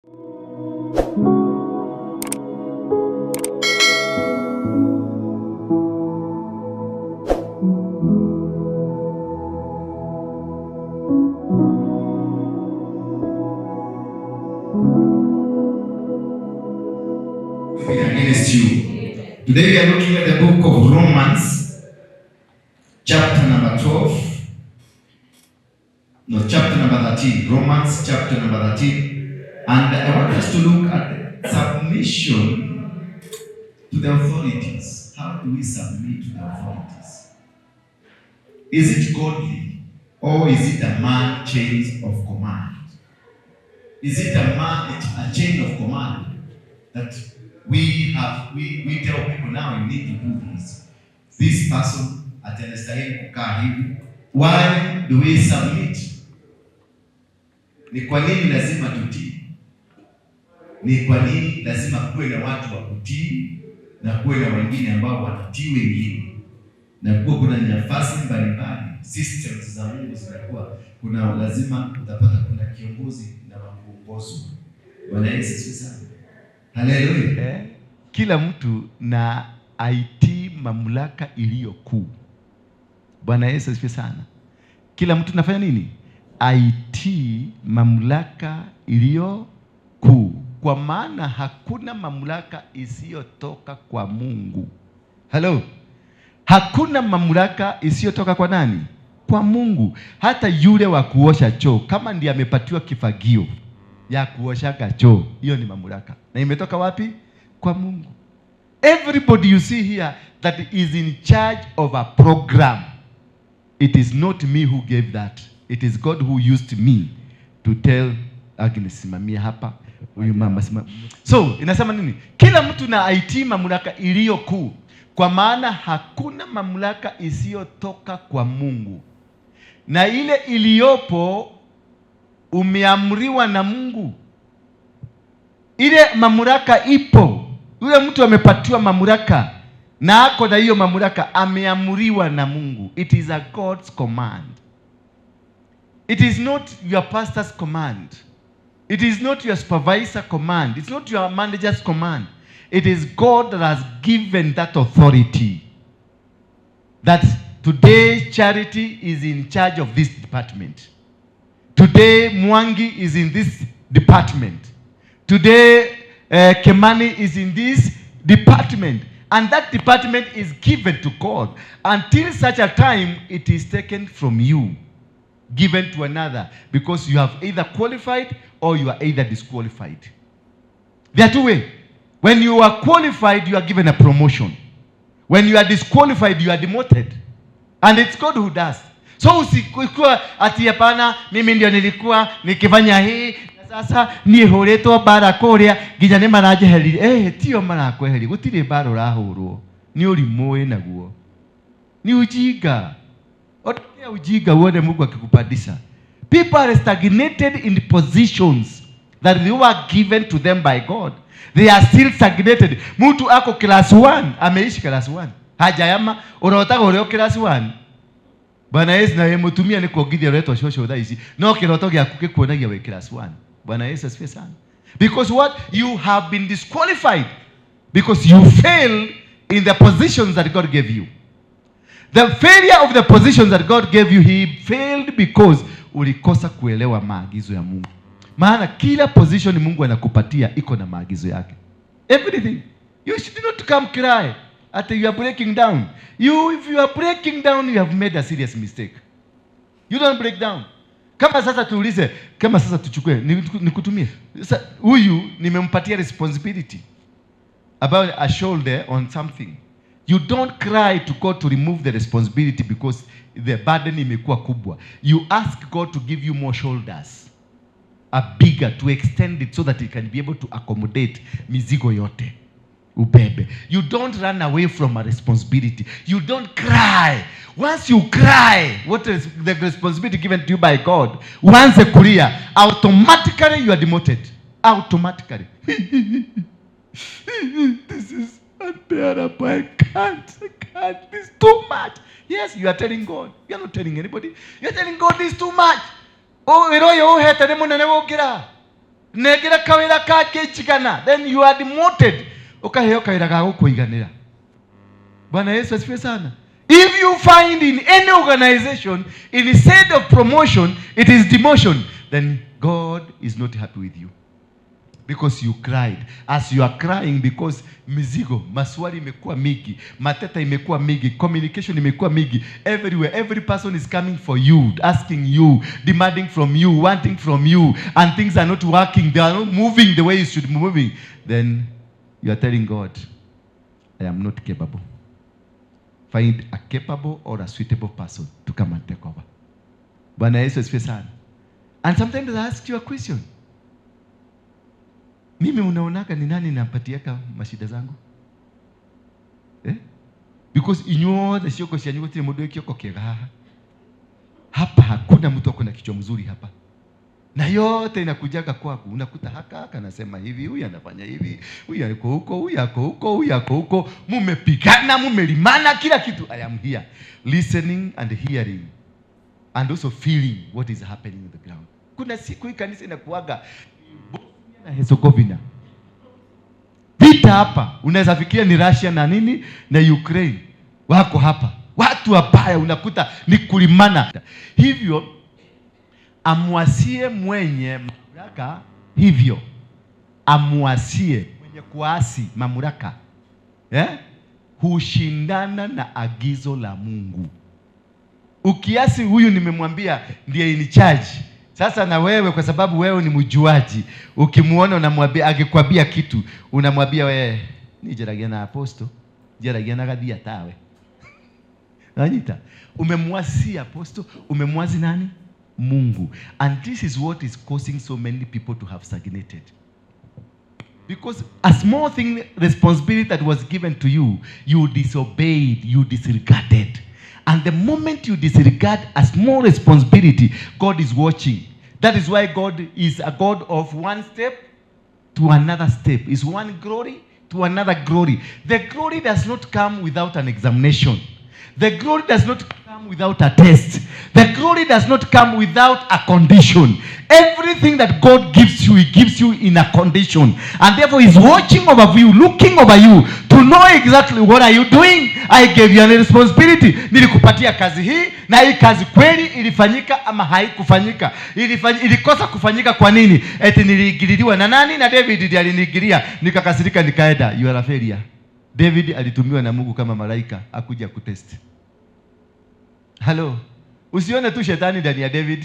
Against you. Today we are looking at the book of Romans, chapter number 12. No, chapter number 13. Romans, chapter number 13. And I want us to look at submission to the authorities. How do we submit to the authorities? Is it godly or is it a man chain of command? Is it a man a chain of command that we have we tell people, "Now you need to do this"? This person ati anastahili kukaa hivi. Why do we submit? Ni kwa nini lazima tutii? Ni kwa nini lazima kuwe na watu wa kutii na kuwe na wengine ambao wanatii wengine, na kuwa kuna nafasi mbalimbali, systems za Mungu zinakuwa kuna, lazima utapata kuna kiongozi na wa kuongozwa. Bwana Yesu asifiwe sana. Haleluya. Kila mtu na aitii mamlaka iliyo kuu. Bwana Yesu asifiwe sana. Kila mtu nafanya nini? Aitii mamlaka iliyo kuu, kwa maana hakuna mamlaka isiyotoka kwa Mungu. Hello, hakuna mamlaka isiyotoka kwa nani? Kwa Mungu. Hata yule wa kuosha choo, kama ndiye amepatiwa kifagio ya kuoshaga choo, hiyo ni mamlaka, na imetoka wapi? Kwa Mungu. Everybody you see here that is in charge of a program, it is not me who gave that. It is God who used me to tell Agnes, "Simamia hapa, huyu mama simamia." So inasema nini? Kila mtu na aitii mamlaka iliyo kuu, kwa maana hakuna mamlaka isiyotoka kwa Mungu, na ile iliyopo umeamriwa na Mungu. Ile mamlaka ipo, yule mtu amepatiwa mamlaka na ako na hiyo mamlaka, ameamriwa na Mungu. It is a God's command. It is not your pastor's command. It is not your supervisor command. It's not your manager's command. It is God that has given that authority. That today Charity is in charge of this department. Today Mwangi is in this department. Today Kemani is in this department. And that department is given to God until such a time it is taken from you, given to another, because you have either qualified or you are either disqualified. There are two ways. When you are qualified, you are given a promotion. When you are disqualified, you are demoted. And it's God who does. So usikuwa ati, "Hapana, mimi ndio nilikuwa nikifanya hii na sasa niĩ hũrĩtwo mbara kũrĩa nginya nĩ maranjeheririe." Tio marakweheria, gũtirĩ mbara ũrahũrwo, nĩ ũrimũ wĩ naguo, ni ujinga. Ondokea ujinga uone Mungu akikupandisha. People are stagnated in positions that they were given to them by God. They are still stagnated. Mtu ako class 1, ameishi class 1, hajayama, ũrotaga ũrĩ o class 1. Bwana Yesu, na wĩ mũtumia nĩ kuongithia ũretwo cũcũ thaa ici, no kĩroto gĩaku gĩkuonagia wĩ class 1. Bwana Yesu asifiwe sana. Because what? You have been disqualified because you failed in the positions that God gave you. The failure of the positions that God gave you, he failed because ulikosa kuelewa maagizo ya Mungu. Maana kila position Mungu anakupatia iko na maagizo yake. Everything. You should not come cry at you are breaking down. You if you are breaking down, you have made a serious mistake. You don't break down. Kama sasa tuulize, kama sasa tuchukue, nikutumie. Sasa huyu nimempatia responsibility about a shoulder on something. You don't cry to God to remove the responsibility because the burden imekuwa kubwa. You ask God to give you more shoulders, a bigger, to extend it so that it can be able to accommodate mizigo yote ubebe. You don't run away from a responsibility. You don't cry. Once you cry, what is the responsibility given to you by God? Once kulia, automatically you are demoted. Automatically. "This is unbearable. I can't. I can't. This is too much." Yes, you are telling God. You are not telling anybody. You are telling God this is too much. Oh, wĩra ũyũ ũhete nĩ mũnene gũkĩra. Nengera kawĩra kangĩnjigana. Then you are demoted, ũkaheo kawĩra ga gũkũiganĩra. Bwana Yesu asifiwe sana. If you find in any organization, instead of promotion, it is demotion, then God is not happy with you. Because you cried. As you are crying because mizigo, maswali imekuwa mingi, mateta imekuwa mingi, communication imekuwa mingi, everywhere, every person is coming for you, asking you, demanding from you, wanting from you, and things are not working, they are not moving the way you should be moving. Then you are telling God, "I am not capable. Find a capable or a suitable person to come and take over." Bwana Yesu asifiwe sana. And sometimes I ask you a question. Mimi unaonaka ni nani nampatiaka mashida zangu? Eh? Because inyuothe cioko cianyu gũtirĩ mũndũ wĩ kĩoko kĩega haha. Hapa hakuna mtu ako na kichwa mzuri hapa. Na yote inakujaga kwangu, unakuta haka haka anasema hivi, huyu anafanya hivi, huyu ako huko, huyu ako huko, huyu ako huko, mumepigana, mumelimana, kila kitu. I am here listening and hearing and also feeling what is happening on the ground. Kuna siku hii kanisa inakuaga Bosnia na Herzegovina. Vita hapa, unaweza fikiria ni Russia na nini na Ukraine wako hapa. Watu wabaya unakuta ni kulimana. Hivyo amwasie mwenye mamlaka, hivyo amwasie mwenye kuasi mamlaka, eh? Hushindana na agizo la Mungu. Ukiasi huyu nimemwambia ndiye in charge. Sasa na wewe kwa sababu wewe ni mjuaji, ukimuona unamwambia, akikwambia kitu unamwambia, "Wewe ni njaragia na apostle, njaragia na gathia tawe." Nanyita. Umemwasi apostle, umemwasi nani? Mungu. And this is what is causing so many people to have stagnated. Because a small thing, responsibility that was given to you, you disobeyed, you disregarded. And the moment you disregard a small responsibility, God is watching. That is why God is a God of one step to another step. It's one glory to another glory. The glory does not come without an examination. The glory does not come without a test. The glory does not come without a condition. Everything that God gives you, He gives you in a condition. And therefore, He's watching over you, looking over you to know exactly what are you doing. I gave you a responsibility. Nilikupatia kazi hii na hii kazi kweli ilifanyika ama haikufanyika? Ilikosa kufanyika kwa nini? Eti niliingililiwa na nani? Na David ndiye aliniingilia, nikakasirika nikaenda. You are a failure. David alitumiwa na Mungu kama malaika akuja kutest. Halo. Usione tu shetani ndani ya David.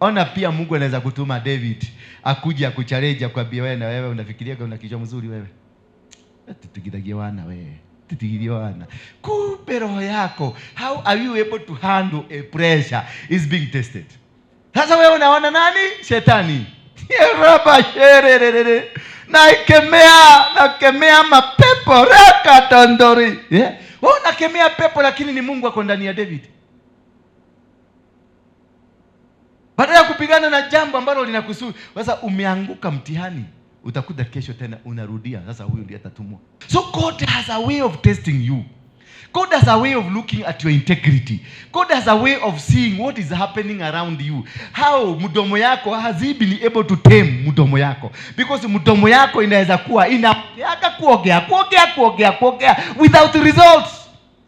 Ona pia Mungu anaweza kutuma David akuja akuchallenge, akwambie, "Wewe na wewe unafikiria una kichwa mzuri wewe. Tutigithagie wana wewe. Tutigirie wana." Kumbe roho yako, how are you able to handle a pressure, is being tested. Sasa wewe unaona nani? Shetani. Raba shererere. Naikemea, nakemea mapepo raka tondori. Yeah? Wewe unakemea pepo lakini ni Mungu ako ndani ya David. Baada ya kupigana na jambo ambalo linakuhusu, sasa umeanguka mtihani, utakuta kesho tena unarudia. Sasa huyu ndiye atatumwa. So God has a way of testing you. God has a way of looking at your integrity. God has a way of seeing what is happening around you. How mdomo yako, has he been able to tame mdomo yako? Because mdomo yako inaweza kuwa inaongeaga kuongea, kuongea, kuongea, kuongea without results.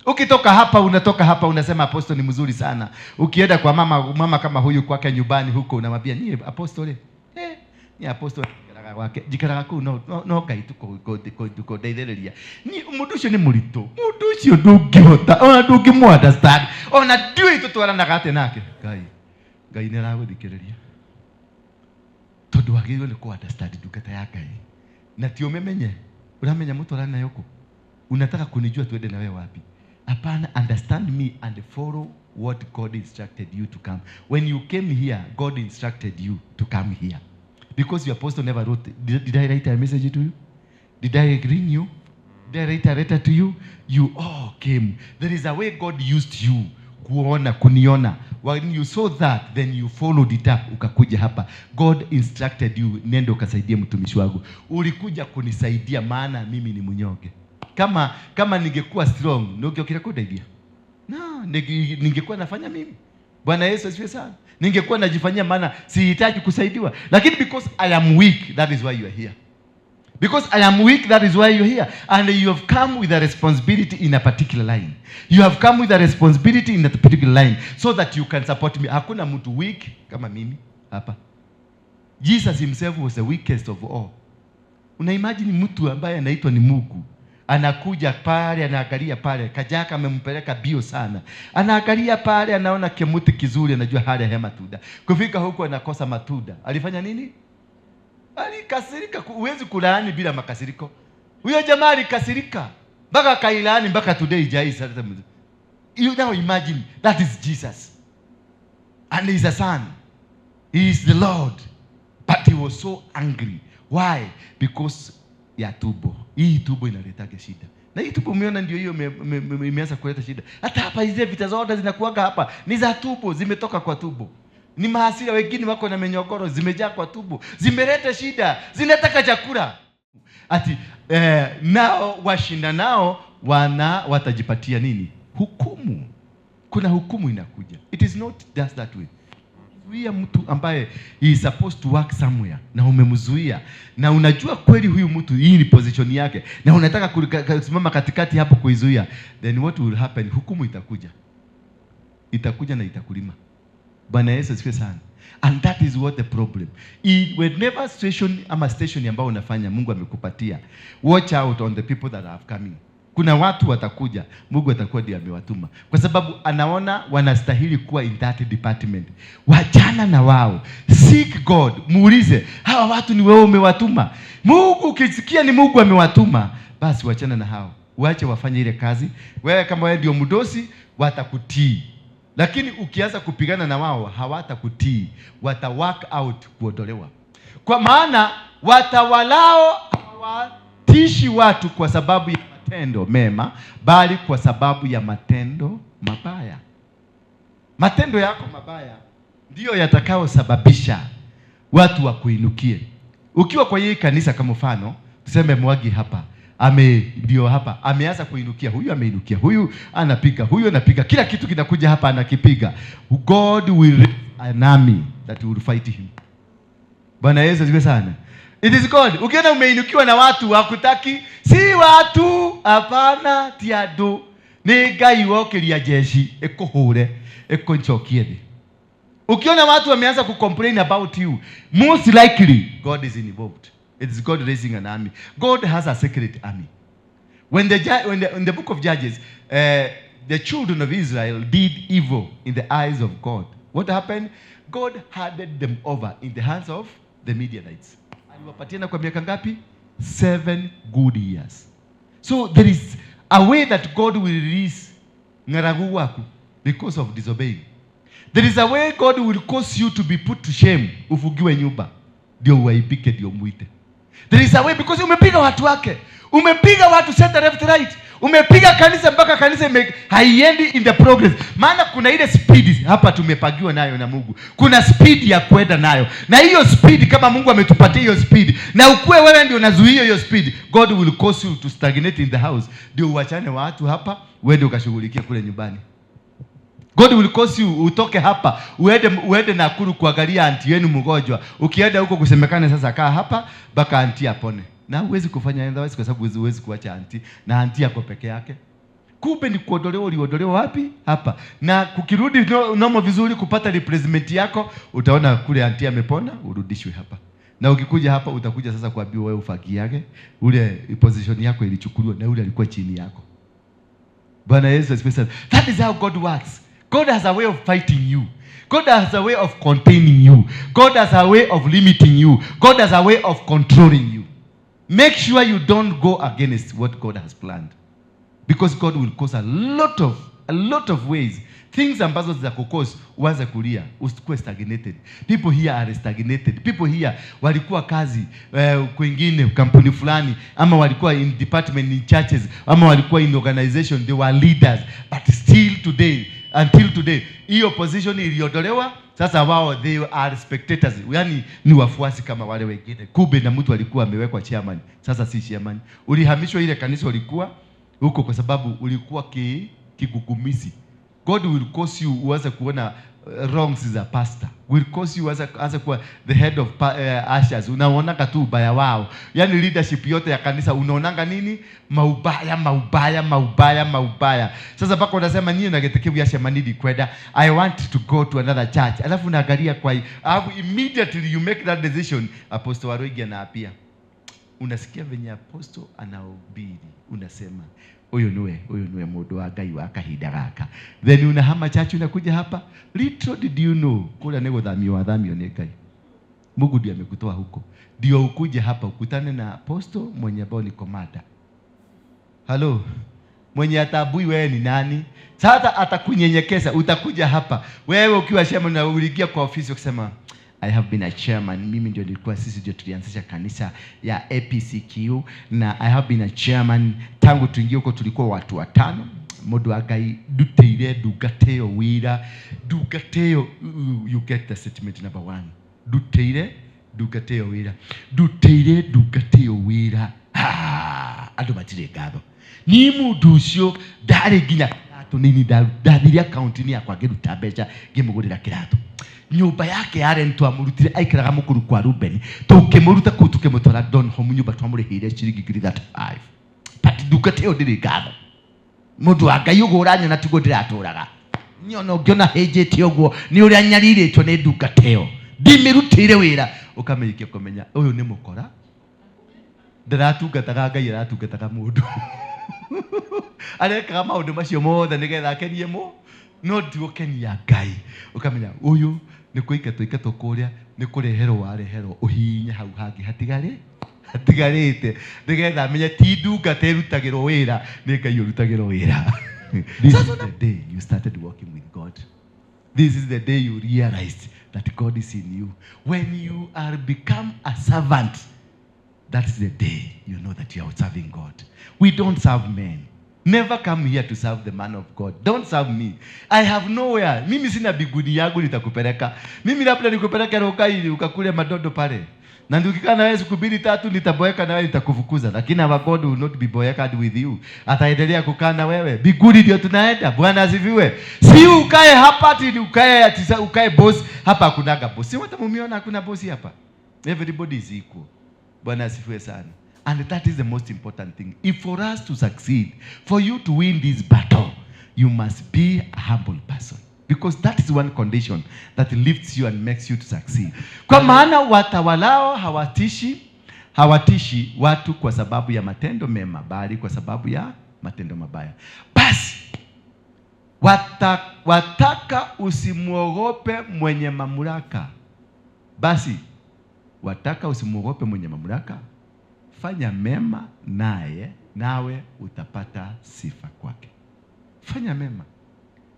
Ukitoka hapa, unatoka hapa unasema apostle ni mzuri sana. Ukienda kwa mama, mama kama huyu kwake nyumbani huko, unamwambia, "Ni apostle, ni apostle njikaraga gwake, njikaraga kuu no no no Ngai tu kũndeithĩrĩria ni mũndũ ũcio nĩ mũritũ, mũndũ ũcio ndũngĩhota ona ndũngĩmũ understand, ona ndiũĩ tũtwaranaga atĩa nake." Ngai, Ngai nĩ aragũthikĩrĩria tondũ wagĩrĩirwo nĩ kũ understand ndungata ya Ngai na ti ũmĩmenye. Ũramenya mũtwarane nayo kũ? Unataka kunijua tuende na wewe wapi? Hapana, understand me and follow what God instructed you to come. When you came here, God instructed you to come here. Because your apostle never wrote. Did I write a message to you? Did I ring you? Did I write a letter to you? You all came. There is a way God used you kuona, kuniona. When you saw that, then you followed it up, ukakuja hapa. God instructed you, nenda ukasaidie mtumishi wangu. Ulikuja kunisaidia maana mimi ni mnyonge. Kama ningekuwa strong, nungiokire kundeithia? No, ningekuwa nafanya mimi. Bwana Yesu asifiwe sana. Ningekuwa najifanyia, maana sihitaji kusaidiwa. Lakini because I am weak, that is why you are here. Because I am weak, that is why you're here. And you have come with a responsibility in a particular line. You have come with a responsibility in a particular line so that you can support me. Hakuna mtu weak kama mimi hapa. Jesus himself was the weakest of all. Una imagine mtu ambaye anaitwa ni Mungu anakuja pale, anaangalia pale, kajaka amempeleka bio sana, anaangalia pale, anaona kimuti kizuri, anajua hali ya matunda. Kufika huku anakosa matunda. Alifanya nini? Alikasirika. Huwezi kulaani bila makasiriko. Huyo jamaa alikasirika mpaka akailaani, mpaka today jai. You now imagine that is Jesus, and he is a son, he is the Lord, but he was so angry. Why? Because ya tumbo. Hii tumbo inaletaga shida. Na hii tumbo umeona ndio hiyo imeanza kuleta shida. Hata hapa hizi vita zote zinakuaga hapa ni za tumbo, zimetoka kwa tumbo. Ni mahasira, wengine wako na menyogoro zimejaa kwa tumbo, zimeleta shida, zinataka chakula. Ati nao washinda nao wana watajipatia nini? Hukumu. Kuna hukumu inakuja. It is not just that way. Zuia mtu ambaye he is supposed to work somewhere na umemzuia, na unajua kweli huyu mtu hii ni position yake, na unataka kusimama katikati hapo kuizuia, then what will happen? Hukumu itakuja, itakuja na itakulima. Bwana Yesu asifiwe sana. And that is what the problem. Whenever station ama station ambayo unafanya Mungu amekupatia, watch out on the people that are coming. Kuna watu watakuja, Mungu atakuwa ndiye amewatuma, kwa sababu anaona wanastahili kuwa in that department. Wachana na wao, seek God, muulize hawa watu ni wewe umewatuma. Mungu, ukisikia ni Mungu amewatuma, basi wachana na hao, wache wafanye ile kazi. Wewe kama wewe ndio mdosi, watakutii. Lakini ukianza kupigana na wao hawatakutii, wata work out kuondolewa. Kwa maana watawalao hawatishi watu kwa sababu ya matendo mema, bali kwa sababu ya matendo mabaya. Matendo yako mabaya ndiyo yatakayosababisha watu wakuinukie. Ukiwa kwa hii kanisa kama mfano, tuseme Mwagi hapa ame ndio hapa ameanza kuinukia, huyu ameinukia, huyu anapiga, huyu anapiga, kila kitu kinakuja hapa anakipiga. God will raise an army that will fight him. Bwana Yesu asifiwe sana. It is God. Ukiona umeinukiwa na watu wakutaki, si watu, hapana, ti andu. Ni Ngai wokiria jeshi ikuhure ikunjokie thi. Ukiona watu wameanza kucomplain about you, most likely God is involved. It is God raising an army. God has a secret army. When in the book of Judges, the children of Israel did evil in the eyes of God. What happened? God handed them over in the hands of the Midianites. Aliwapatiana kwa miaka ngapi? 7 good years. So there is a way that God will release ng'aragu waku because of disobeying. There is a way God will cause you to be put to shame, ufugiwe nyumba ndio uaibike, ndio muite. There is a way because umepiga watu wake, umepiga watu center, left, right, umepiga kanisa mpaka kanisa haiendi in the progress. Maana kuna ile speed hapa tumepagiwa nayo na Mungu, kuna speed ya kwenda nayo, na hiyo speed kama Mungu ametupatia hiyo speed, na ukuwe wewe ndio unazuia hiyo speed, God will cause you to stagnate in the house, ndio uachane watu hapa, uende ukashughulikie kule nyumbani. God will cause you utoke hapa uende Nakuru kuangalia anti yenu mgonjwa. Ukienda huko kusemekana sasa kaa hapa mpaka anti apone. Na huwezi kufanya otherwise kwa sababu huwezi kuacha anti na anti yako peke yake. Kumbe ni kuondolewa, uliondolewa wapi? Hapa. Na kukirudi nomo vizuri kupata replacement yako, utaona kule anti amepona, urudishwe hapa. Na ukikuja hapa utakuja sasa kuambiwa wewe ufagiage, ule position yako ilichukuliwa na ule alikuwa chini yako. Bwana Yesu asifiwe sana. That is how God works. God has a way of fighting you. God has a way of containing you. God has a way of limiting you. God has a way of controlling you. Make sure you don't go against what God has planned. Because God will cause a lot of ways. Things ambazo za kukose uanze kulia, usikuwe stagnated. People here are stagnated. People here walikuwa kazi kwingine kampuni fulani, ama walikuwa in department in churches, ama walikuwa in organization, they were leaders, but still today, until today, hiyo position iliondolewa. Sasa wao they are spectators, yani ni wafuasi kama wale wengine. Kumbe na mtu alikuwa amewekwa chairman, sasa si chairman. Ulihamishwa ile kanisa ulikuwa huko kwa sababu ulikuwa kigugumizi. God will cause you uanze kuona wrongs za pastor. Will cause you uanze kuwa the head of ushers. Unaonanga tu ubaya wao. Yaani leadership yote ya kanisa unaonanga nini? Maubaya, maubaya, maubaya, maubaya. Sasa mpaka unasema nyinyi na gĩtĩ kĩu gĩa ciama ndikwenda. I want to go to another church. Alafu unaangalia kwa alafu immediately you make that decision. Apostle Waruinge anaapia. Unasikia venye apostle anahubiri, unasema huyu niwe, huyu niwe mundu wa Ngai wa kahinda gaka. Then unahama church unakuja hapa. Little did you know kula ni guthamio wathamio ni Ngai. Mungu ndiye amekutoa huko. Ndio ukuje hapa ukutane na apostle mwenye ambao ni komanda. Hello. Mwenye atabui wewe ni nani? Sasa atakunyenyekeza, utakuja hapa. Wewe ukiwa chairman na uliingia kwa ofisi ukisema I have been a chairman. Mimi ndio nilikuwa, sisi ndio tulianzisha kanisa ya APCQ na I have been a chairman tangu tuingie huko tulikuwa watu 5. Mundu wa Ngai nduteire ndungata ĩyo wĩra, ndungata ĩyo, you get the statement number 1. Nduteire ndungata ĩyo wĩra, nduteire ndungata ĩyo wĩra. Andũ matirĩ ngatho. Ni mundu ũcio ndarĩ nginya kĩratũ nini, ndathire akaunti-inĩ yakwa ngĩruta mbeca ngĩmũgũrĩra kĩratũ. Nyũmba yake ya rent twamũrutire, aikaraga mũkuru kwa Ruben, tũkĩmũruta kũu tũkĩmũtwara Donholm, nyũmba twamũrĩhĩire ciringi ngiri 35. But ndungata ĩyo ndĩrĩ ngatho. Mũndũ wa Ngai ũguo ũranyona tiguo ndĩratũraga. Nyona ũngĩona hĩnjĩte ũguo nĩ ũrĩa nyarirĩtwo nĩ ndungata ĩyo, ndimĩrutĩire wĩra. Ũkamĩikia kũmenya ũyũ nĩ mũkora, ndaratungataga Ngai, aratungataga mũndũ. Arekaga maũndũ macio mothe nĩgetha akenie mũ, no ti gũkenia Ngai. Ũkamenya ũyũ nĩ kũingatwo ingatwo kũrĩa, nĩ kũreherwo wareherwo ũhihinye hau hangĩ hatigarĩte, nĩgetha amenye ti ndungata ĩrutagĩrwo wĩra, nĩ Ngai ũrutagĩrwo wĩra. This is the day you started working with God. This is the day you realized that God is in you. When you are become a servant, that is the day you know that you are serving God. We don't serve men. Never come here to serve the man of God. Don't serve me. I have nowhere. Mimi sina biguni yangu nitakupeleka. Mimi labda nikupeleke Rongai ukakule madodo pale. Na nikikaa na wewe siku 2-3 nitaboeka na wewe, nitakufukuza. Lakini our God will not be boekad with you. Ataendelea kukaa na wewe. Biguni ndio tunaenda. Bwana asifiwe. Si ukae hapa ati ukae ati ukae boss hapa, hakunaga boss. Si wote mumeona hakuna boss hapa. Everybody is equal. Bwana asifiwe sana. And that is the most important thing. If for us to succeed, for you to win this battle, you must be a humble person. Because that is one condition that lifts you and makes you to succeed. Kwa maana watawalao hawatishi watu kwa sababu ya matendo mema, bali kwa sababu ya matendo mabaya. Basi wataka usimuogope mwenye mamlaka. Basi wataka usimuogope mwenye mamlaka, fanya mema naye, nawe utapata sifa kwake. Fanya mema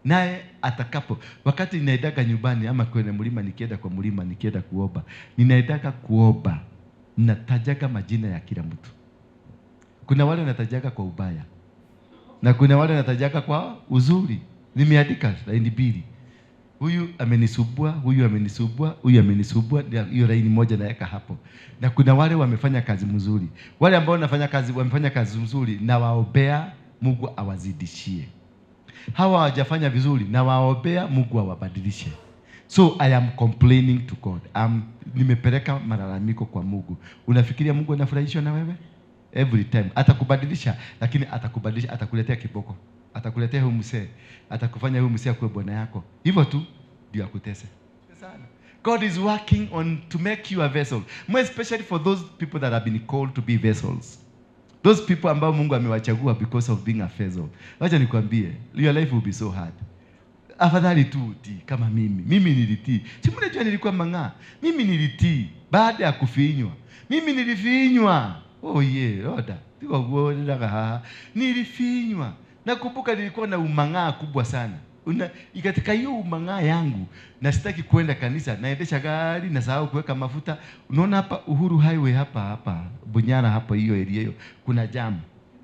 naye atakapo. Wakati ninaendaga nyumbani ama kwenye mlima, nikienda kwa mlima, nikienda kuomba, ninaendaga kuomba, natajaga majina ya kila mtu. Kuna wale natajaga kwa ubaya na kuna wale natajaga kwa uzuri. Nimeandika laini 2. Huyu amenisubua, huyu amenisubua, huyu amenisubua, hiyo laini moja naweka hapo. Na kuna wale wamefanya kazi mzuri. Wale ambao wamefanya kazi mzuri, na waombea Mungu awazidishie. Hawa hawajafanya vizuri, na waombea Mungu awabadilishe. So I am complaining to God. Nimepeleka malalamiko kwa Mungu. Unafikiria Mungu anafurahishwa na wewe? Every time atakubadilisha, lakini atakubadilisha, atakuletea kiboko, atakuletea huyu mzee, atakufanya huyu mzee akuwe bwana yako. Hivyo tu ndio akutese sana. God is working on to make you a vessel. More especially for those people that have been called to be vessels. Those people ambao Mungu amewachagua because of being a vessel. Wacha nikwambie, your life will be so hard. Afadhali tu utii kama mimi. Mimi nilitii. Si mnajua nilikuwa mang'aa. Mimi nilitii baada ya kufinywa. Mimi nilifinywa. Oh yeah, oda. Tiko kuona haha. Nilifinywa. Nakumbuka nilikuwa na umang'aa kubwa sana. Katika hiyo umang'aa yangu, na sitaki kwenda kanisa, naendesha gari, nasahau kuweka mafuta. Unaona hapa Uhuru Highway hapa hapa Bunyara hapo, hiyo area hiyo kuna jam.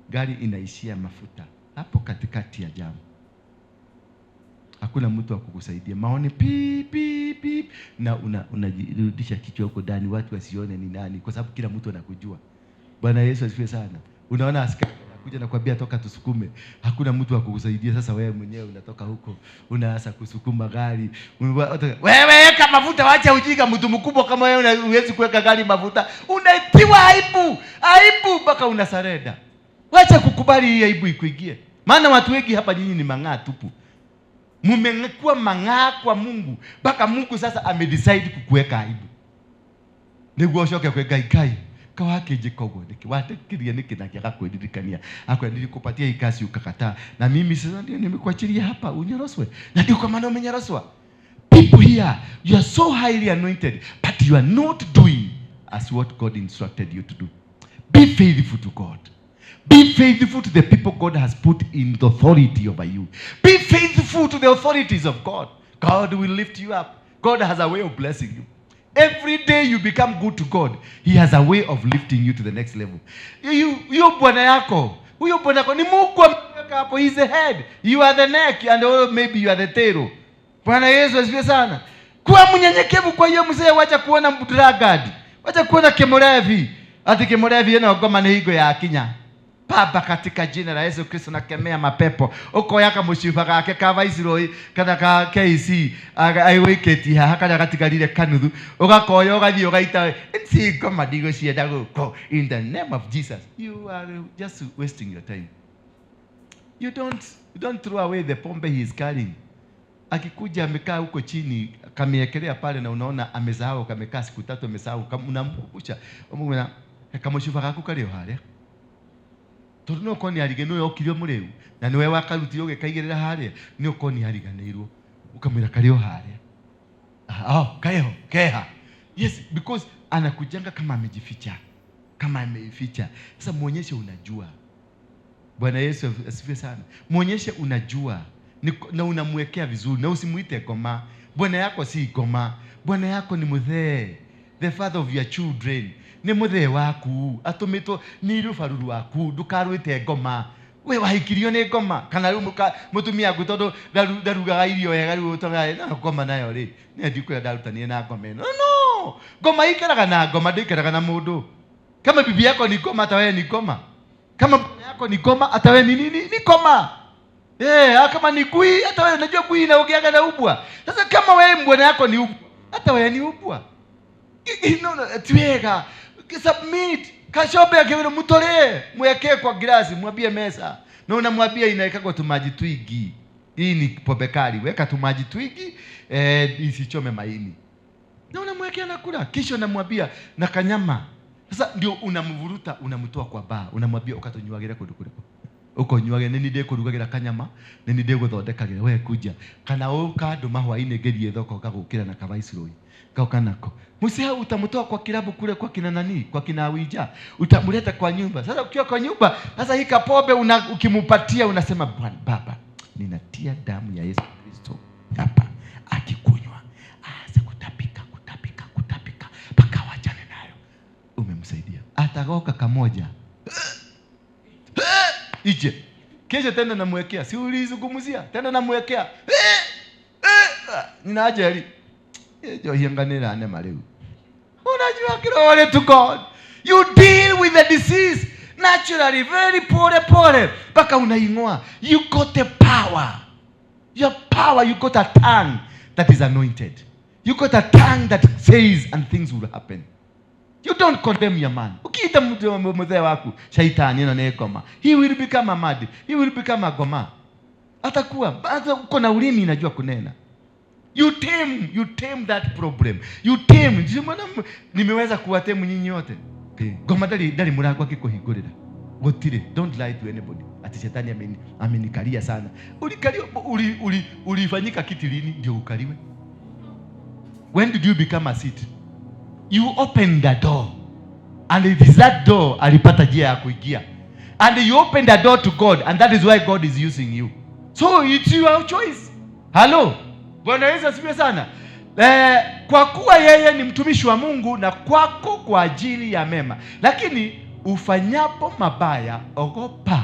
Gari inaishia mafuta hapo katikati ya jam. Hakuna mtu wa kukusaidia. Maoni pi pi pi, na unajirudisha kichwa huko ndani watu wasione ni nani, kwa sababu kila mtu anakujua. Bwana Yesu asifiwe sana. Unaona askari Anakuja na kuambia toka tusukume. Hakuna mtu wa kukusaidia. Sasa wewe mwenyewe unatoka huko, unaanza kusukuma gari. Wewe weka mafuta, wacha ujinga. Mtu mkubwa kama wewe huwezi kuweka gari mafuta. Unaitiwa aibu, aibu mpaka unasarenda. Wacha kukubali hii aibu ikuingie. Maana watu wengi hapa nyinyi ni mang'aa tupu. Mmekuwa mang'aa kwa Mungu mpaka Mungu sasa amedecide kukuweka aibu. Niguo ucoke kwe Ngai, Ngai kawakinjika ũguo nĩkĩ wandekirie nĩkĩ na kĩaga kwĩririkania akwa nilikupatia hii kazi ukakataa, na mimi sasa ndio nimekuachilia hapa unyoroswe, na ndio kwa maana umenyoroswa. People here, you are so highly anointed, but you are not doing as what God instructed you to do. Be faithful to God. Be faithful to the people God has put in the authority over you. Be faithful to the authorities of God. God will lift you up. God has a way of blessing you. Every day you become good to God, He has a way of lifting you to the next level. Huyo bwana yako, huyo bwana yako ni Mungu ameweka hapo. He's the head. You are the neck and oh, maybe you are the tail. Bwana Yesu asifiwe sana. Kuwa mnyenyekevu kwa hiyo mzee, wacha kuona drunkard. Wacha kuona kimurevi. Ati kimurevi eno ngoma ni hingo ya kinya. Baba, katika jina la Yesu Kristo nakemea mapepo. Ukoya kamuciba gake ka Viceroy kana ka KC aigũikĩtie haha karĩa gatigarire kanuthu, ũgakoya ũgathiĩ ũgaita si ngoma ndigũcienda gũkũ. In the name of Jesus, you are just wasting your time. You don't throw away the pombe he is carrying. Akikuja amekaa huko chini, kamiekelea pale na unaona amesahau, kamekaa siku tatu amesahau, unamkumbusha, unamwambia kamuciba gaku karĩ o harĩa, tondũ no ũkorwo nĩ arige nĩwe okire mũrĩu na nĩwe wakarutire ũgĩkaigĩrĩra harĩa, nĩ ũkorwo nĩ ariganĩirwo, ũkamwĩra karĩ o harĩa. Ah, oh, keho keha. Yes, because anakujanga kama amejificha, kama ameificha. Sasa muonyeshe unajua. Bwana Yesu asifiwe sana. Muonyeshe unajua na unamwekea vizuri, na usimuite goma. Bwana yako si goma, bwana yako ni muthee, the father of your children, nĩ mũthee waku atũmĩtwo nĩ rũbaru rwaku, ndũkarwĩte ngoma. We wahikirio nĩ ngoma kana rĩu mũtumia waku tondũ ndarugaga irio wega, rĩu ũtogaga na ngoma nayo rĩ, nĩ ndikwĩra ndarutanire na ngoma ĩno. No ngoma ikaraga na ngoma, ndĩikaraga na mũndũ. Kama bibi yako ni ngoma, hata wewe ni ngoma. Kama bwana yako ni ngoma, hata wewe ni nini? Ni ngoma. Eh, kama ni gui, hata wewe unajua gui inaongeaga na ubwa. Sasa kama wewe bwana yako ni ubwa, hata wewe ni ubwa. No, no, ti wega. Submit. Kashobe akiwira mutolee, mwekee kwa glasi, mwambie mesa. Na unamwambia inawekagwa tumaji twingi. Hii ni pombe kali, weka tumaji twingi isichome maini. Na unamwekea nakula. Kisha unamwambia na kanyama. Sasa ndio unamvuruta, unamtoa kwa baa, unamwambia ukatonyuagire kundu kuriku. Ukonyuage nini ndikurugagira kanyama, nini ndiguthondekagira we kuja. Kana uka nduma hwaini ngithie thoko ngagukira na kavaisiroi. Kauka nako. Msee utamtoa kwa kilabu kule kwa kina nani, kwa kina Wija. Utamleta kwa nyumba. Sasa ukiwa kwa nyumba, sasa hii kapombe ukimupatia unasema Bwana Baba, ninatia damu ya Yesu Kristo hapa. Akikunywa, aanze kutapika, kutapika, kutapika mpaka wachane nayo. Umemsaidia. Atagoka kamoja. Ije. Kesho tena namwekea. Si ulizungumzia? Tena namwekea. Nina ajali. Njohi nema rĩu. Unajua, glory to God. You deal with the disease naturally, very pole pole mpaka unaing'oa. You got the power. Your power, you got a tongue that is anointed. You got a tongue that says and things will happen. You don't condemn your man. Ukiita mtu mzee waku shaitani ĩno nĩ ngoma, he will become a mad. He will become a goma. Atakuwa hata uko na ulimi inajua kunena. You tame that problem. You tame. Ndio maana nimeweza kuwatame nyinyi wote. Okay. Ngoma ndari mũrango akĩkũhingũrĩra. Gũtirĩ. Don't lie to anybody. Ati shetani amenikalia sana. Ulikaliwa, ulifanyika kiti lini ndio ukaliwe? When did you become a seat? You open the door. And it is that door alipata njia ya kuingia. And you open the door to God, and that is why God is using you. So it's your choice. Hello. Bwana Yesu asifiwe sana. Kwa kuwa yeye ni mtumishi wa Mungu na kwako kwa ajili ya mema. Lakini ufanyapo mabaya ogopa,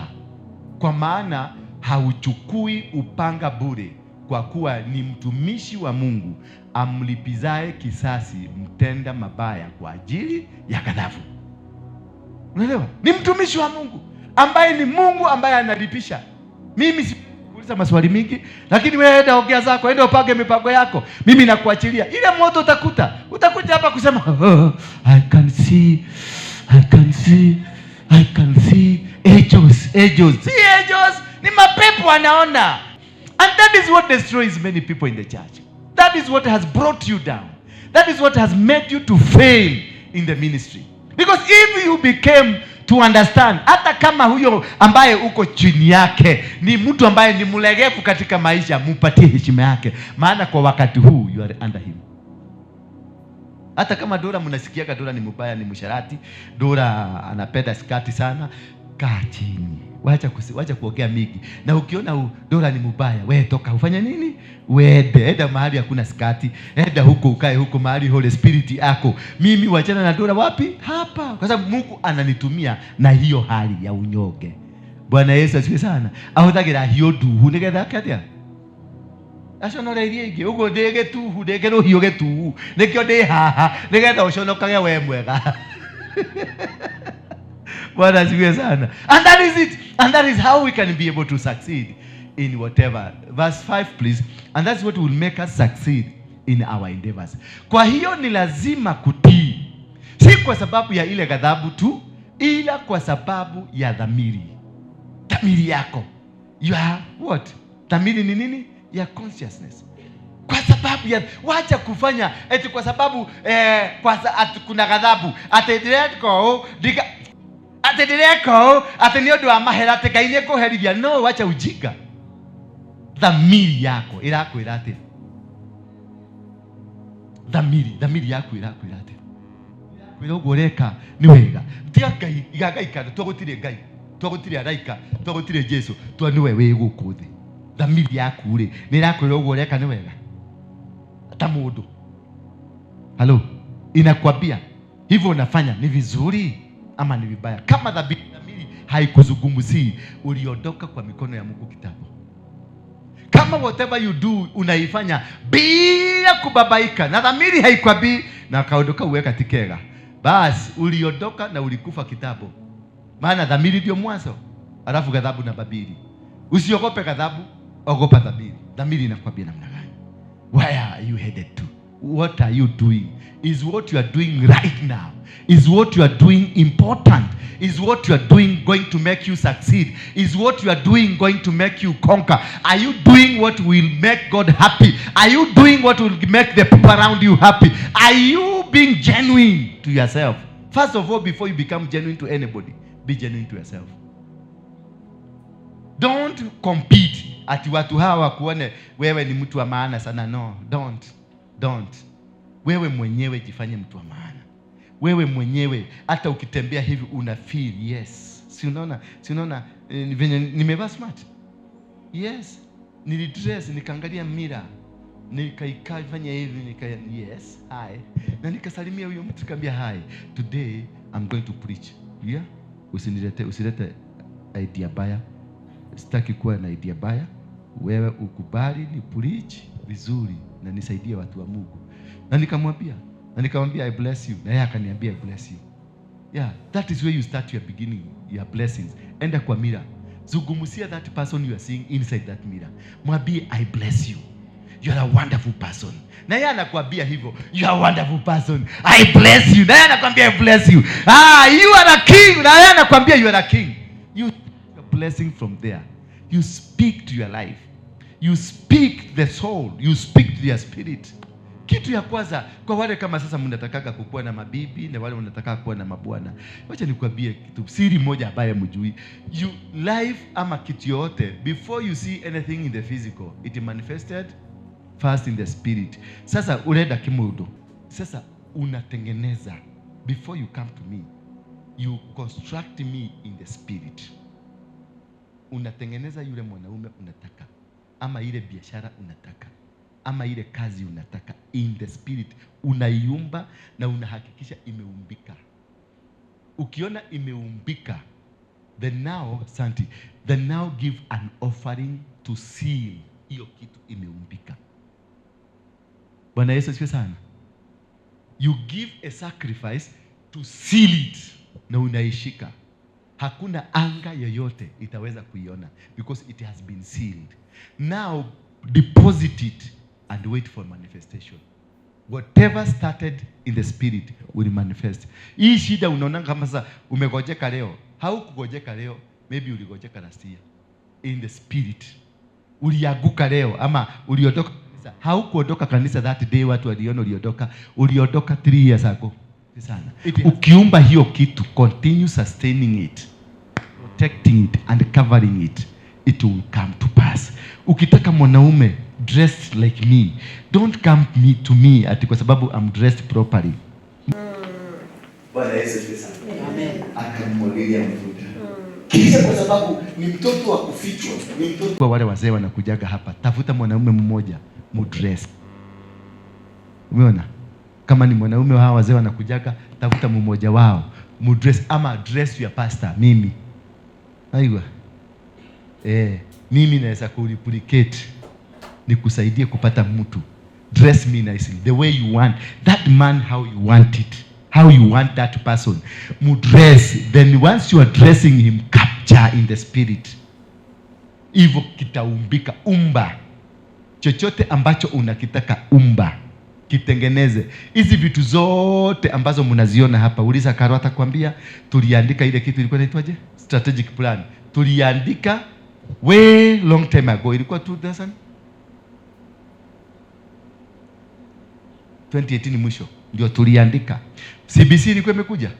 kwa maana hauchukui upanga bure, kwa kuwa ni mtumishi wa Mungu amlipizaye kisasi mtenda mabaya kwa ajili ya ghadhabu. Unaelewa? Ni mtumishi wa Mungu. ambaye ni Mungu ambaye analipisha. Mimi sikuuliza maswali mingi, lakini wewe enda ongea zako, enda upange mipango yako, mimi nakuachilia. Ile moto utakuta, utakuja hapa kusema, "Oh, I can see, I can see, I can see angels, angels." See angels ni mapepo anaona. And that is what destroys many people in the church. That is what has brought you down. That is what has made you to fail in the ministry. Because if you became to understand, hata kama huyo ambaye uko chini yake ni mtu ambaye ni mlegevu katika maisha, mupatie heshima yake, maana kwa wakati huu you are under him. Hata kama Dora mnasikiaga Dora ni mbaya, ni msharati, Dora anapenda skati sana, kaa chini, wacha kuongea mingi. Na ukiona Dora ni mbaya, we toka, ufanye nini? Uende, enda mahali hakuna skati, enda huko ukae huko mahali Holy Spirit yako. Mimi wachana na Dora wapi? Hapa, kwa sababu Mungu ananitumia na hiyo hali ya unyonge. Bwana Yesu asifiwe sana. Ahũthagĩra hiũ nduhu nĩgetha ake atĩa? Aconore iria ingĩ. Ũguo ndĩ gĩtuhu, ndĩ kĩrũhiũ gĩtuhu, nĩkĩo ndĩ haha nĩgetha ũconokage we mwega. Bwana asifiwe sana. And that is it, and that is how we can be able to succeed in whatever. Verse 5, please. And that's what will make us succeed in our endeavors. Kwa hiyo ni lazima kutii, si kwa sababu ya ile ghadhabu tu, ila kwa sababu ya dhamiri. Dhamiri yako, your what? Dhamiri ni nini? Ya consciousness. Kwa sababu ya, wacha kufanya eti kwa sababu ati kuna ghadhabu, ati ndĩreka ũũ, atĩ ndĩreka ũũ atĩ nĩ ũndũ wa mahera, atĩ Ngai nĩ ekũherithia. No, wacha ujinga. Dhamiri yako ĩrakwĩra atĩa? Dhamiri yaku ĩrakwĩra atĩa? Kwĩra ũguo ũreka nĩ wega? Tiga Ngai, iga Ngai kando. To gũtirĩ Ngai, to gũtirĩ araika, to gũtirĩ Jesu, to nĩwe wĩ gũkũ thĩ. Dhamiri yaku rĩ, nĩ ĩrakwĩra ũguo ũreka nĩ wega? Ta mũndũ, halo, inakwambia hivyo unafanya ni vizuri ama ni vibaya? Kama dhamiri haikuzungumzii, uliondoka kwa mikono ya Mungu kitambo. Kama whatever you do unaifanya bila kubabaika na dhamiri haikwambii na kaundu kau weka ti kega, basi uliondoka na ulikufa kitambo, maana dhamiri ndio mwanzo, alafu ghadhabu namba mbili. Usiogope ghadhabu, ogopa dhamiri. Dhamiri inakwambia namna gani? Where are you headed to? What are you doing? Is what you are doing right now, is what you are doing important? Is what you are doing going to make you succeed? Is what you are doing going to make you conquer? Are you doing what will make God happy? Are you doing what will make the people around you happy? Are you being genuine to yourself? First of all, before you become genuine to anybody, be genuine to yourself. Don't compete ati watu hawa wakuone wewe ni mtu wa maana sana. No, don't, don't. Wewe mwenyewe jifanye mtu wa maana. Wewe mwenyewe hata ukitembea hivi una feel yes. Si unaona venye nimevaa smart? Yes, nilidress, nikaangalia mirror, nikaikaa fanya hivi, nika yes, hi, na nikasalimia huyo mtu, nikamwambia, "Hi, today I'm going to preach. Yeah, usinilete, usilete idea baya, sitaki kuwa na idea baya. Wewe ukubali ni preach vizuri na nisaidie watu wa Mungu." Na nikamwambia, "I bless you," na yeye akaniambia, "I bless you." Yeah, that is where you start your beginning, your blessings. Enda kwa mirror, zungumzia that person you are seeing inside that mirror, mwambie, "I bless you, you are a wonderful person." Na yeye anakuambia hivyo, "You are a wonderful person, I bless you." Na yeye anakuambia, "I bless you, ah, you are a king." Na yeye anakuambia, "You are a king." You your blessing from there. You speak to your life, you speak the soul, you speak to your spirit. Kitu ya kwanza, kwa wale kama sasa mnatakaga kukuwa na mabibi na wale mnataka kuwa na mabwana, wacha nikwambie kitu siri moja ambaye mjui. You life ama kitu yoyote, before you see anything in the physical, it manifested first in the spirit. Sasa urenda kimundu, sasa unatengeneza, before you come to me, you construct me in the spirit. Unatengeneza yule mwanaume unataka, ama ile biashara unataka, ama ile kazi unataka in the spirit, unaiumba na unahakikisha imeumbika. Ukiona imeumbika, then now santi, then now give an offering to seal hiyo kitu imeumbika. Bwana Yesu asifiwe sana. You give a sacrifice to seal it na unaishika. Hakuna anga yoyote itaweza kuiona because it has been sealed. Now deposit it and wait for manifestation. Whatever started in the spirit will manifest. Hii shida unaona kama sasa umegojeka leo, haukugojeka leo, maybe uligojeka last year. In the spirit ulianguka leo ama uliondoka kanisa. Haukuondoka kanisa that day watu waliona uliondoka, uliondoka 3 years ago sana. Ukiumba hiyo kitu, continue sustaining it, protecting it and covering it, it will come to pass. Ukitaka mwanaume dressed like me, don't come to me ati kwa sababu I'm dressed properly. Bwana Yesu asifiwe sana. Amen. Akamwagilia mafuta. Kisha kwa sababu ni mtoto wa kufichwa, ni mtoto kwa wale wazee wanakujaga hapa, tafuta mwanaume mmoja mudress. Umeona? Kama ni mwanaume hawa wazee wanakujaga, tafuta mmoja wao mudress, ama dress your pastor. Mimi aiwa, mimi naweza kureplicate nikusaidie kupata mtu. Dress me nicely the way you want that man, how you want it, how you want that person mudress. Then once you are dressing him, capture in the spirit, hivyo kitaumbika. Umba chochote ambacho unakitaka, umba kitengeneze. Hizi vitu zote ambazo mnaziona hapa, uliza Karo atakwambia, tuliandika ile kitu ilikuwa inaitwaje, strategic plan, tuliandika way long time ago, ilikuwa 2000 2018 mwisho ndio tuliandika. CBC ilikuwa imekuja?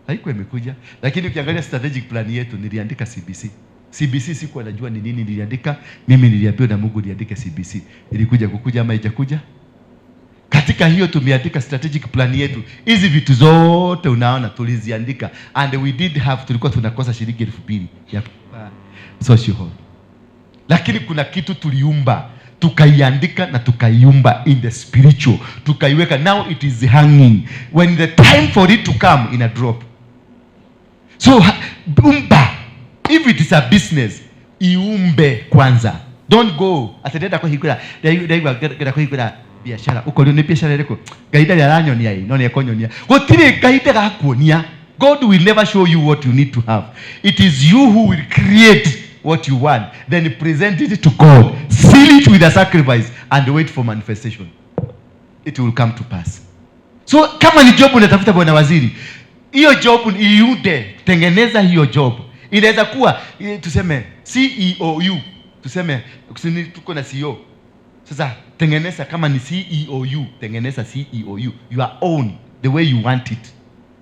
Haikuwa imekuja. Lakini ukiangalia strategic plan yetu niliandika CBC. CBC sikuwa najua ni nini niliandika. Mimi niliambiwa na Mungu niandike CBC. Ilikuja kukuja ama haijakuja? Katika hiyo tumeandika strategic plan yetu. Hizi vitu zote unaona tuliziandika, and we did have, tulikuwa tunakosa shilingi 2000 ya social hall. Lakini kuna kitu tuliumba, tukaiandika na tukaiumba in the spiritual, tukaiweka. Now it is hanging. When the time for it to come, in a drop. So umba. If it is a business, iumbe kwanza. Don't go atendenda kuhingura, ndaigua ngenda kuhingura biashara. Ukorio ni biashara ĩrĩkũ? Ngai ndarĩ aranyonia ĩ, no nĩ ekonyonia. Gũtirĩ Ngai ndagakuonia. God will never show you what you need to have. It is you who will create what you want, then present it to God, seal it with a sacrifice and wait for manifestation. It will come to pass. So kama ni job unatafuta bwana waziri, hiyo job iunde, tengeneza hiyo job. Inaweza kuwa tuseme CEOU, tuseme tuko na CEO. Sasa tengeneza kama ni CEOU, tengeneza CEOU, your own, the way you want it.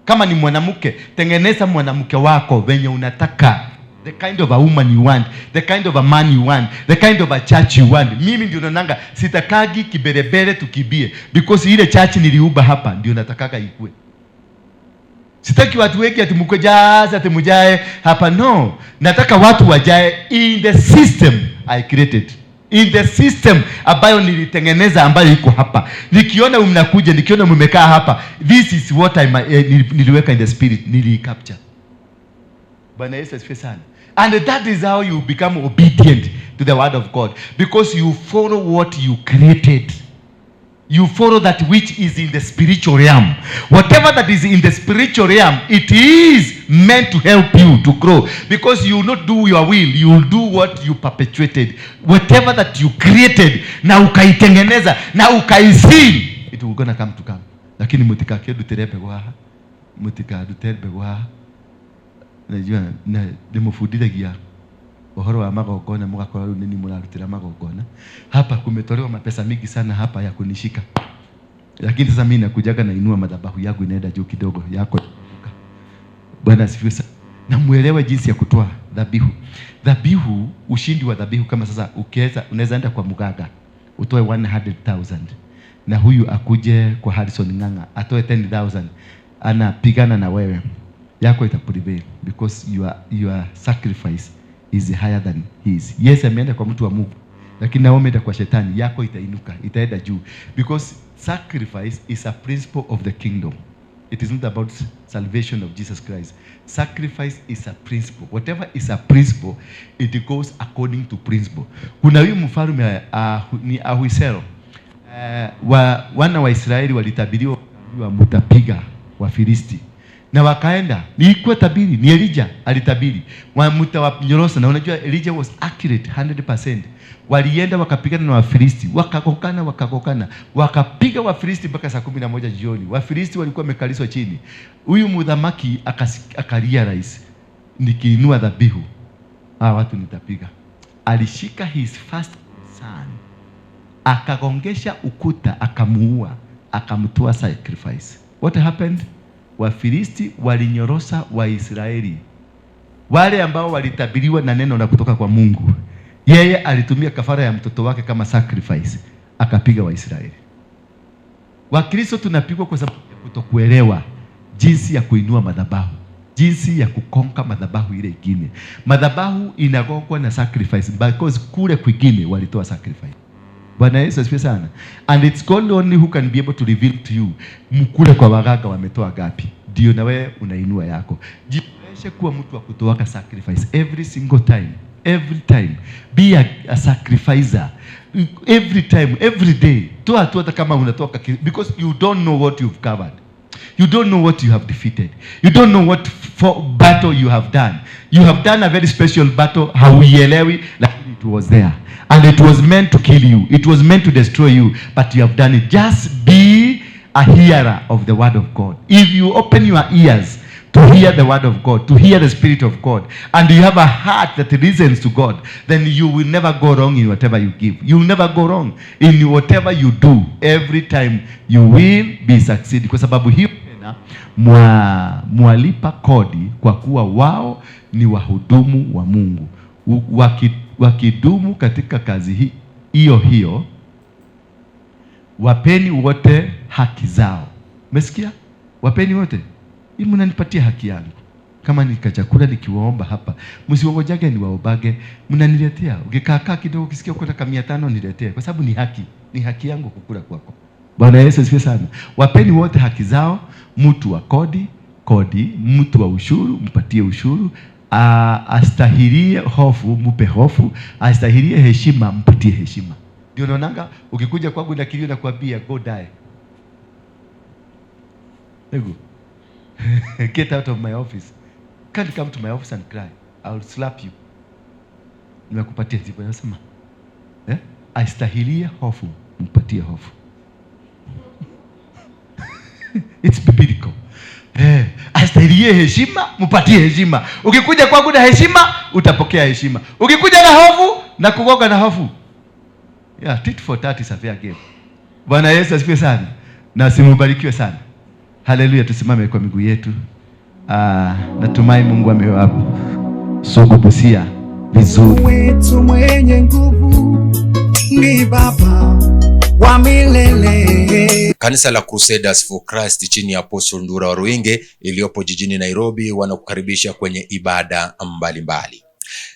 Kama ni mwanamke, tengeneza mwanamke wako venye unataka. The kind of a woman you want, the kind of a man you want, the kind of a church you want. Mimi ndio naonanga sitakagi kiberebere tukibie, because ile church niliuba hapa ndio natakaga ikue. Sitaki watu wengi ati mkojaza ati mujae hapa, no. Nataka watu wajae in the system I created. In the system ambayo nilitengeneza, ambayo iko hapa. Nikiona mnakuja, nikiona mmekaa hapa, this is what I niliweka in the spirit, nilicapture. Bwana Yesu asifiwe sana. And that is how you become obedient to the word of God, because you follow what you created. You follow that which is in the spiritual realm. Whatever that is in the spiritual realm, it is meant to help you to grow, because you will not do your will, you will do what you perpetuated. Whatever that you created na ukaitengeneza na ukaisil, it will gonna come to come. Lakini mutikakĩndutĩre mbegũ haha, mũtikandute mbegũ haha. Najua na ndĩmũbundithagia ũhoro wa magongona, mũgakora rĩu nĩ mũrarutĩra magongona hapa. Kumetolewa mapesa mingi sana hapa ya kunishika, lakini sasa mimi nakujaga nainua madhabahu yangu inaenda juu kidogo, yako. Bwana asifiwe sana. Na muelewe jinsi ya kutoa dhabihu. Dhabihu, ushindi wa dhabihu, kama sasa ukiweza, unaweza enda kwa mganga utoe 100,000 na huyu akuje kwa Harrison Ng'ang'a atoe 10,000, anapigana na wewe, yako ita prevail because your sacrifice is higher than his. Yes, ameenda kwa mtu wa Mungu, lakini na umeenda kwa shetani, yako itainuka, itaenda juu, because sacrifice is a principle of the kingdom. It is not about salvation of Jesus Christ. Sacrifice is a principle. Whatever is a principle, it goes according to principle. Kuna huyu mfalme ni Ahuisero. Wana wa Israeli walitabiriwa mutapiga Wafilisti. Na wakaenda. Nilikuwa tabiri, ni Elijah alitabiri. Mtawanyorosa, na unajua Elijah was accurate 100%. Walienda wakapigana na Wafilisti, wakagongana, wakagongana, wakapiga Wafilisti mpaka saa 11 jioni. Wafilisti walikuwa wamekalishwa chini. Huyu mudhamaki akalia rais, nikiinua dhabihu hawa watu nitapiga. Alishika his first son, akagongesha ukuta, akamuua, akamtoa sacrifice. What happened? Wafilisti walinyorosa Waisraeli wale ambao walitabiriwa na neno la kutoka kwa Mungu. Yeye alitumia kafara ya mtoto wake kama sacrifice, akapiga Waisraeli. Wakristo tunapigwa kwa sababu ya kutokuelewa jinsi ya kuinua madhabahu, jinsi ya kuconquer madhabahu ile ingine. Madhabahu inagongwa na sacrifice because kule kwingine walitoa sacrifice. Bwana Yesu asifiwe sana. And it's God only who can be able to reveal to you mkule kwa waganga wametoa gapi, ndio na wewe unainua yako. Jizoeshe kuwa mtu wa kutoaka sacrifice every single time. Every time be a sacrificer every time, every day. Toa tu hata kama unatoka because you don't know what you've covered. You don't know what you have defeated. You don't know what for battle you have done. You have done a very special battle, hauielewi, lakini it was there. And it was meant to kill you. It was meant to destroy you, but you have done it. Just be a hearer of the word of God. If you open your ears to hear the word of God, to hear the Spirit of God, and you have a heart that listens to God, then you will never go wrong in whatever you give. You will never go wrong in whatever you do. Every time you will be succeed. Kwa sababu hiyo tena mwalipa kodi kwa kuwa wao ni wahudumu wa Mungu. Wakidumu katika kazi hiyo hiyo, wapeni wote haki zao. Umesikia? Wapeni wote. Hii mnanipatia haki yangu. Kama ni kachakula nikiwaomba hapa, msiongojage niwaobage, mnaniletea. Ukikaa kaa kidogo ukisikia uko na 500 niletee, kwa sababu ni haki, ni haki yangu kukula kwako. Bwana Yesu asifiwe sana. Wapeni wote haki zao, mtu wa kodi kodi, mtu wa ushuru mpatie ushuru, astahilie hofu mpe hofu, astahilie heshima mpatie heshima. Ndio naonanga ukikuja kwangu na kilio nakwambia go die. Ego. Get out of my office. Can't come to my office and cry. I will slap you. Nimekupatia jibu nasema. Eh? Astahilie hofu mpatie hofu. It's biblical. Astahilie heshima mpatie heshima. Ukikuja kwangu na heshima utapokea heshima. Ukikuja na hofu na kugoga na hofu. Yeah, tit for tat is a fair game. Bwana Yesu asifiwe sana. Na simubarikiwe sana. Haleluya, tusimame kwa miguu yetu. Natumai Mungu amewasugubusia vizuri. Wetu mwenye nguvu ni Baba wa milele. Kanisa la Crusaders for Christ chini ya Apostle Ndura Waruinge iliyopo jijini Nairobi wanakukaribisha kwenye ibada mbalimbali.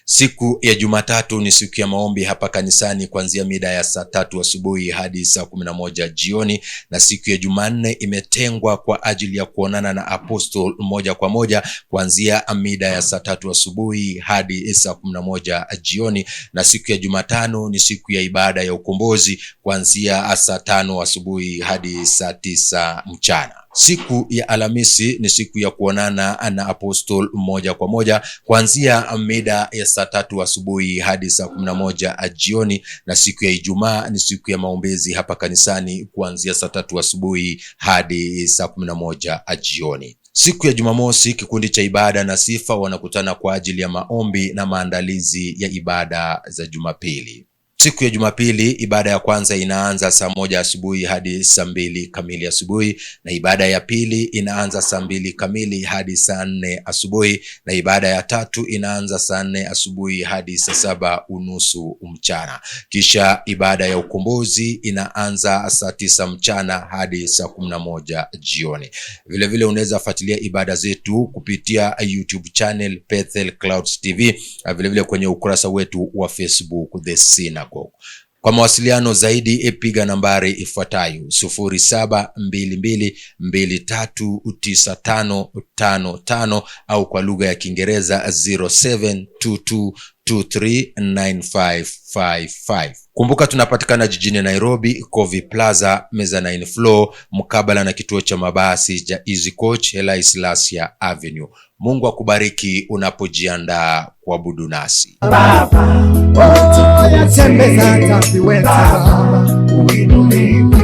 Siku ya Jumatatu ni siku ya maombi hapa kanisani kuanzia mida ya saa 3 asubuhi hadi saa 11 jioni, na siku ya Jumanne imetengwa kwa ajili ya kuonana na Apostle moja kwa moja kuanzia mida ya saa 3 asubuhi hadi saa 11 jioni, na siku ya Jumatano ni siku ya ibada ya ukombozi kuanzia saa 5 asubuhi hadi saa 9 mchana. Siku ya Alhamisi ni siku ya kuonana na Apostle moja kwa moja kuanzia mida ya saa 3 asubuhi hadi saa 11 jioni, na siku ya Ijumaa ni siku ya maombezi hapa kanisani kuanzia saa 3 asubuhi hadi saa 11 jioni. Siku ya Jumamosi, kikundi cha ibada na sifa wanakutana kwa ajili ya maombi na maandalizi ya ibada za Jumapili. Siku ya Jumapili, ibada ya kwanza inaanza saa 1 asubuhi hadi saa 2 kamili asubuhi, na ibada ya pili inaanza saa 2 kamili hadi saa 4 asubuhi, na ibada ya tatu inaanza saa 4 asubuhi hadi saa 7:30 mchana. Kisha ibada ya ukombozi inaanza saa 9 mchana hadi saa 11 jioni. Vile vile unaweza fuatilia ibada zetu kupitia YouTube channel Bethel Clouds TV, na vile vile kwenye ukurasa wetu wa Facebook The Synagogue. Kwa mawasiliano zaidi piga nambari ifuatayo 0722239555 au kwa lugha ya Kiingereza 0722 239555. Kumbuka tunapatikana jijini Nairobi, Kovi Plaza, Mezzanine Floor, mkabala na kituo cha mabasi cha Easy Coach, Haile Selassie Avenue. Mungu akubariki unapojiandaa kuabudu nasi. Baba, oh, yatembeza hata viwete Baba, uinuliwe.